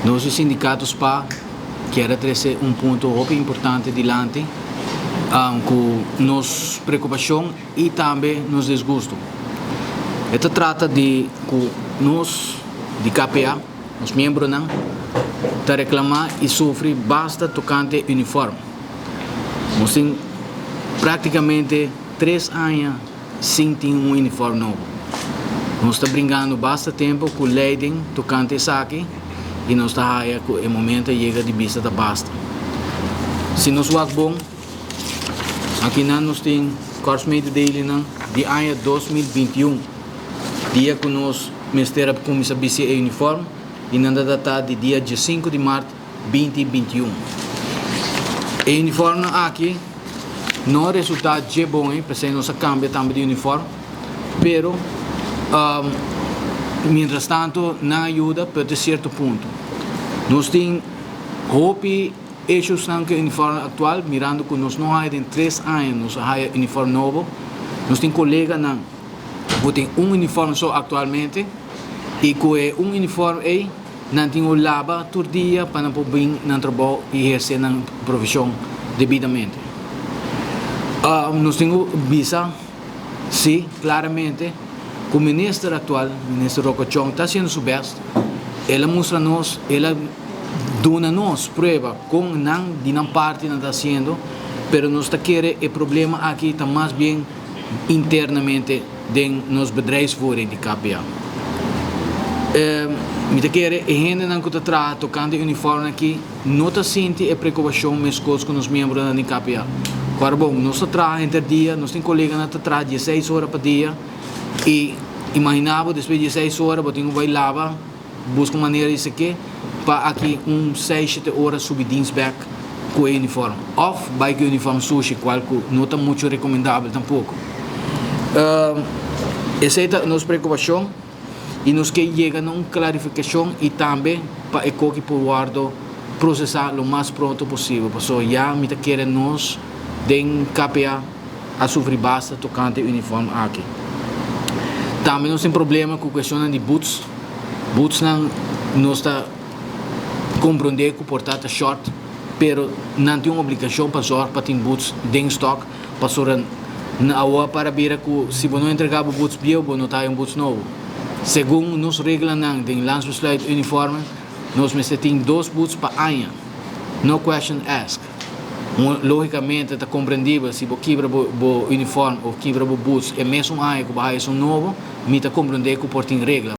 Nos di sindicato SPA kier a trece un punto hopi importante dilanti cu nos preocupacion y tambe nos disgusto. E ta trata di cu nos di KPA, nos miembronan, ta reclama y sufri basta tocante uniform. Nos tin practicamente 3 aña sin tin un uniform nobo. Nos ta bringando basta tempo cu leiding tocante esaki y nos ta haya cu e momento yega di bisa ta basta. Si nos wak bon, aki nan nos tin korpsmededelingen di aña 2021, dia cu nos mester a cuminsa bisti e uniform, y nan data di dia 5 di maart 2021. E uniform aki no a resulta dje bon, pasobra nos a cambia tambe di uniform, pero mientras tanto nan a yuda, pero te cierto punto. Nos tin hopi issues nan cu uniform actual, mirando cu nos no haya den 3 aña, nos haya uniform nobo. Nos tin coleganan cu tin un uniform so actualmente y cu un uniform ey nan tin cu laba tur dia pa nan por bin na trabou y eherce nan profesion debidamente. Nos tin cu bisa, si, claramente, cu e minister actual, minister Rocco Tjon, ta haciendo su best. El a mustra nos, el a duna nos prueba cu nan di nan parti nan ta haciendo, pero nos ta kere e problema aki ta mas bien internamente den nos bedrijfsvoering di KPA. Mi ta kere e hendenan cu ta traha tocante uniform aki no ta sinti e preocupacion mescos cu nos miembronan di KPA. Awor bon, nos ta traha henter dia, nos tin coleganan ta traha 16 ora pa dia y imagina bo, despues di 16 ora, bo tin cu bay laba, busca manera di seca, pa aki un 6, 7 ora subi dienst back cu e uniform. Of bay cu uniform sushi, cual no ta mucho recomendabel tampoco. Esey ta nos preocupacion y nos kier yega na un clarificacion y tambe pa e cos por wordo procesa lo mas pronto posibel. Paso ya mi ta kere nos den KPA a sufri basta tocante uniform aki. Tambe nos tin problema cu cuestion di boots. Boots nan nos ta comprende cu por ta short, pero nan tin un obligacion pa zorg pa tin boots den stock, pasobra na awa para bira cu si bo no entrega bo boots bieu, bo no ta un boots nobo. Segun nos reglanan den Landsbesluit uniform, nos mester tin dos boots pa aña. No question asked. Logicamente ta comprendibel si bo kibra bo uniform of kibra bo boots e mesun aña cu bo haya un nobo, mi ta comprende cu por tin regla.